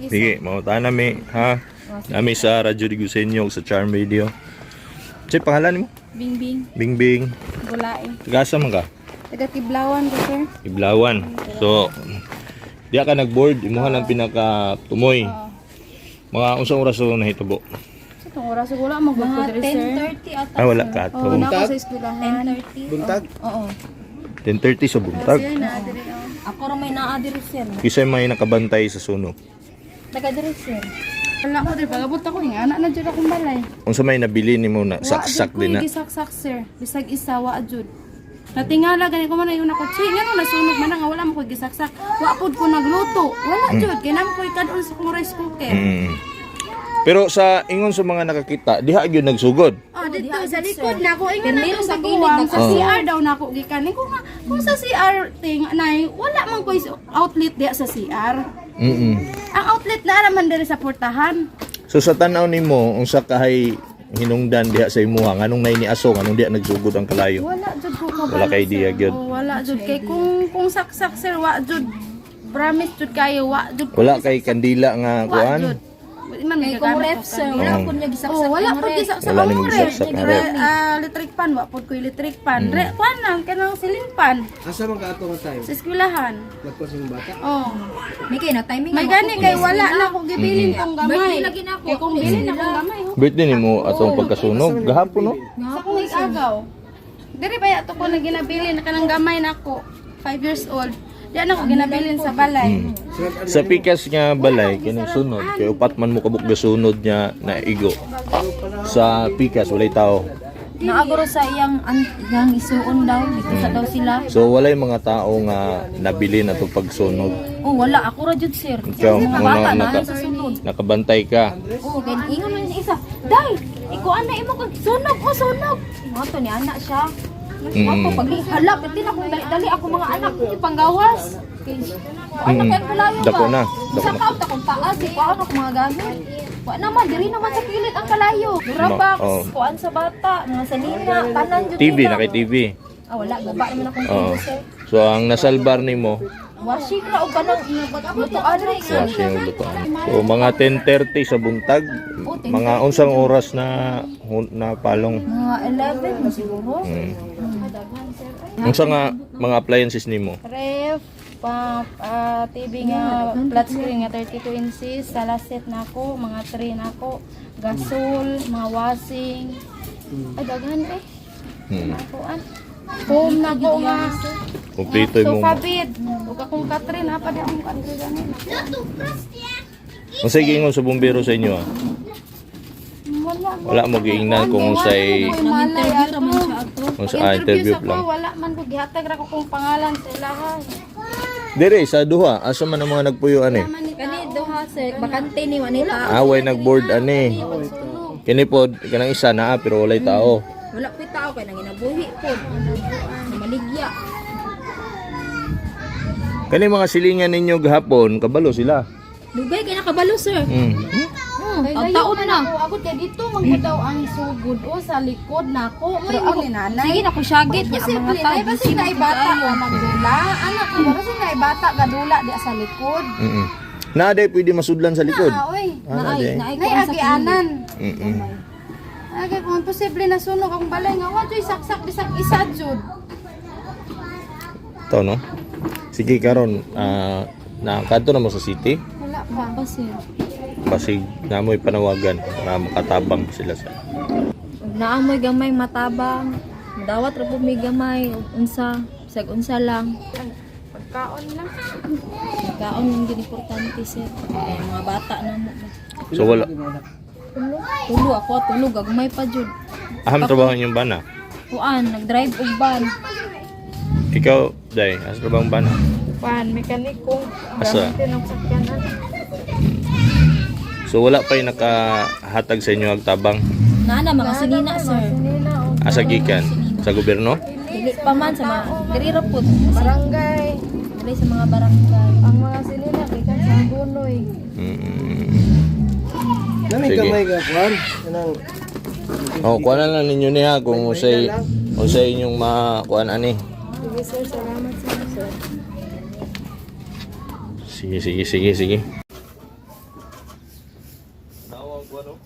Sige, mangutan nami ha. Nami sa Radyo Diguseño sa Charm Radio. Say pangalan mo? Bingbing, Bingbing. Bulae. Taga-asa man ka? Taga Kiblawan ko, sir. Iblawan. So, diya ka nag-board, imuha lang pinaka tumoy. Mga unsang oras so nahitabo? Sa itong oras, wala mo ko diri, sir. 10:30 ata. Ah, wala ka ato. Oo, na ako sa eskwelahan. 10:30. Buntag. Oo. 10:30 sa buntag. Sir, na diri oh. Ako ra may naa diri, sir. Kisay may nakabantay sa sunog. Taga diri, sir. Wala ko diri pagabot ako ning anak na jud akong balay. Unsa may nabili nimo na Wa saksak jud din ko na. gisaksak, sir. Bisag isa wa jud. Natingala gani ko man ayon ako, "Chi, ngano nasunog man nga wala mo ko gisaksak. Wa pud ko nagluto." Wala jud kay namo ko ikadon sa akong rice cooker. Pero sa ingon sa mga nakakita, diha gyud nagsugod. Oh, dito sa likod na ako ingon na Pero sa sa gilid, guwang sa Oh. CR daw na ako gikan. Ko nga kung sa CR ting nay wala man ko outlet diha sa CR. Ang outlet na ara man diri sa portahan. So sa tan-aw nimo, unsa kahay hinungdan diha sa imuha nganong nay ni aso nganong diha nagsugod ang kalayo? Wala jud ko kabalo. Wala kay idea sir. gyud. Oh, wala jud kay kung saksak, sir, wa jud. Promise jud kayo wa jud. ko Wala kay kandila nga wa kuan. jud. Di man may Kay kung gagamit ref, ko sir, kandila. wala Oo. po niya gisaksak. Oh, wala ang po ref. gisaksak Wala ang nimo ref. gisaksak ang ref. Ah, electric pan, wa pod ko electric pan. Re, kuan lang kanang ceiling pan Asa man ka ato nga tayo? sa eskwelahan. Nagkuha sa imong bata. Oh. May kay na timing. May gani kay wala na ko gibilin tong gamay. Birthday lagi na ako. Kay kung bilin akong gamay ho. Birthday nimo atong pagkasunog gahapon, no? Sa akong agaw. Diri ba yato ko na ginabilin na kanang gamay nako. 5 years old. Di na ko ginabilin sa balay. Sa pikas nga balay kining sunod kay upat man mo kabuk gasunod niya na igo. Sa pikas walay tao. Naagro sa iyang iyang isuon daw dito sa daw sila. So walay mga tao nga nabili na itong pagsunog. Oh, wala ako ra jud, sir. Ikaw, Mga muna bata na naka, sa sulod. nakabantay ka. Oh, kay ingon man siya isa. Day, ikuan na imo kag sunog oh sunog. Ingon to ni anak siya. Ako pag hala pati na kung dali-dali ako mga anak ko panggawas. Kay ano kay kalayo ba? Dako na, dako Sa na. kaot akong taas, ikuan ako mga gamit. Wa naman diri naman sa kilid ang kalayo. Dura box, oh. kuan sa bata, mga sanina, tanan jud TV nila. na kay TV. Ah, wala guba naman akong TV, Oo. sir. So ang nasalbar nimo, Washing ra og kanang lutuan ra. Washing ug lutuan. So mga 10:30 sa buntag, mga unsang oras na na palong? Mga 11 na siguro. Unsa nga mga appliances nimo? Ref, pa, TV nga flat screen nga 32 inches, sala set na ako, mga tray na ako, gasol, mga washing. Ay daghan eh. Ako an. Foam na ko nga. Kompleto imong. Sofa bed. Ug akong Catherine, apa di akong Catherine gani. Unsay giingon sa bumbero sa inyo ah? Wala. Wala mo giingnan kung unsay Malay ato. unsa ah, interview sa ko, lang. wala man ko gihatag ra ko kung pangalan sa ilaha. Dire sa duha, asa man ang mga nagpuyo ani? Kani duha sir, bakante ni wanita. Away nagboard ani. Kini pod kanang isa naa pero walay tao. Wala po'y tao kay nanginabuhi pod. Maligya. Kani mga silingan ninyo gahapon, kabalo sila. Dugay kay nakabalo, sir. Kay Taon na. Ako, ako kay dito man ko daw ang sugod o sa likod nako. May Pero ako, ni nanay. sige na ko syagit niya ang mga Posible tao. na basta Busy na na bata kaayo. nga magdula. Anak ko basta na bata gadula di sa likod. Naa day pwede masudlan sa likod. Ah, oy. Ah, naa day. Naay Nay kuan sa agianan. Ay kung posible na sunog akong balay nga wa joy saksak bisag isa jud. Ito, no? Sige, karon na kadto na mo sa city. Wala pa. Pa, sir. Pasig na mo'y panawagan para makatabang sila sa. Ug naamoy gamay matabang. Dawat ra pud may gamay ug unsa, bisag unsa lang. Pagkaon lang. Kaon ang gid importante, sir. Kay mga bata na mo. So wala Tulo, tulo ako, tulo gagmay pa jud. aham trabaho niyong bana. Kuan, nag-drive og van. Ikaw, day, asa trabaho ang bana? Pan mekaniko. Asa? Gamitin ang sakyanan. So wala pa'y nakahatag sa inyo ang tabang Naa na mga sinina, sir. asa gikan sa gobyerno? Dili pa man sa mga diri ra pud. Barangay. Dili sa mga barangay. Ang mga sinina gikan sa Gunoy. Nami Sige. gamay ka kuan. Kanang Oh, kuha na lang ninyo niya kung unsay inyong makuan ani. Sige sir, salamat sir. Sige, sige, sige, sige. kuno.